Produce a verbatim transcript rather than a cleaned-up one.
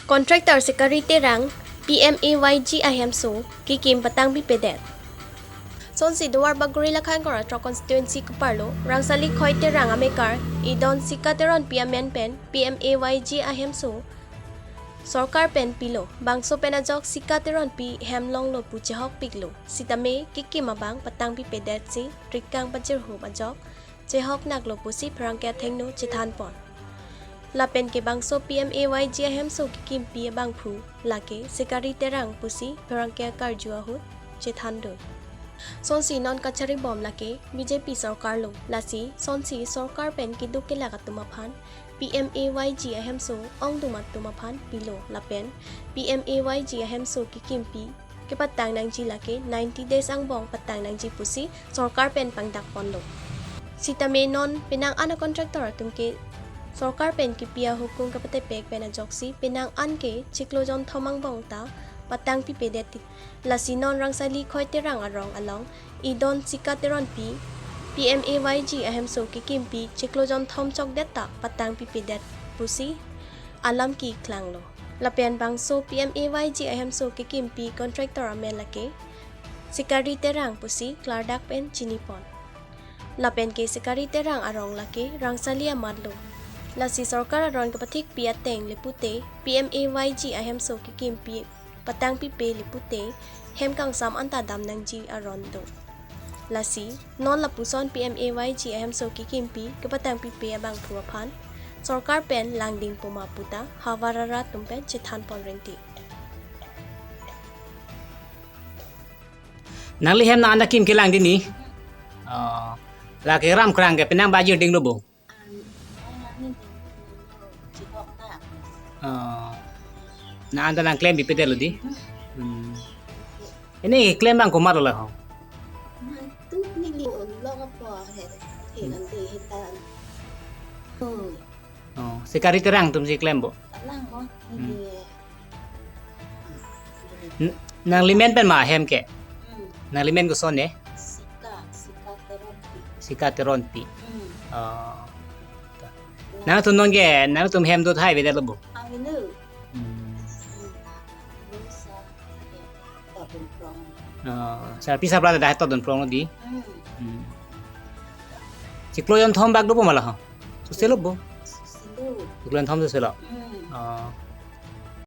Contractor Sikari Terang P M A Y G ahemso kekim patangpipedet. Sonsi Duar Bagori Lakhankor Throk constituency keparlo Rangsali Khoi Terang amekar Idon Sika Teronpi amen pen P M A Y G ahemso sorkar pen pilo, bangso pen ajok Sika Teronpi hem longlo pu chehokpiklo. Sitame kekim abang patangpipedetsi rikang pajirhup ajok chehoknaklo pusi pherangke athengno chethanpon. Lapen ke bangso P M A Y G ahemso kekimpi abangphu lake Sikari Terang pusi pherangke akarju ahut chethandun. Sonsi non kacharibom lake B J P sorkar lo, lasi sonsi sorkar pen keduk kelak atum aphan P M A Y G ahemso ongdung atum aphan pilo lapen P M A Y G ahemso kekimpi kepatang nangji lake ninety days angbong patang nangji pusi sorkar pen pangdakponlo. Sitame non penang an a-contractor atum ke sorkar pen kepi ahukum kepatepek pen ajoksi penang an ke chiklo jonthom angbong ta patangpipedet ti. Lasi non Rangsali Khoi Terang arong along Idon Sika Teronpi P M A Y G ahemso kekimpi chiklo jonthom chokdet ta patangpipedet pusi alam keklanglo. Lapen bangso P M A Y G ahemso kekimpi contractor amen lake Sikari Terang pusi klardak pen chinipon. Lapen ke Sikari Terang arong lake Rangsali amatlo. Lasi sorkar aron kepathikpi ateng le pute P M A Y G ahemso kekimpi patangpipe le pute hem kangsam anta dam nangji aron do. Lasi non lapuson P M A Y G ahemso kekimpi kepatangpipe abangphu aphan sorkar pen langding poma puta havar arat atum pen chethanpon rengti. Nangli hem nang anda kim kelang dini? Oh. Lake ram krang ke penang bajir ding lo bo. Oh. Nang anda nang klem bipedetlo di. Hmm. Ini klem abang komatlo la ho. Oh, Sikari Terang atumsi klem bo. Alang ho. Hmm. Ini. N- nanglimen pen ma hem ke? Hmm. Nanglimen koson ne? Sika, Sika Teronpi. Sika Teronpi. Hmm. Oh. Nangtum non ke, nangtum hem do thai avedet lo bo? Avelo. Hmm. Hmm. Lo sa, ya, todun prong. Oh, sarpi sarpla dah todun prong lo di. Hmm. Hmm. Chiklo jonthom bak dopo ma la ho? Soselo bo? Soselo. Chiklo jonthom soselo. Hmm. Oh.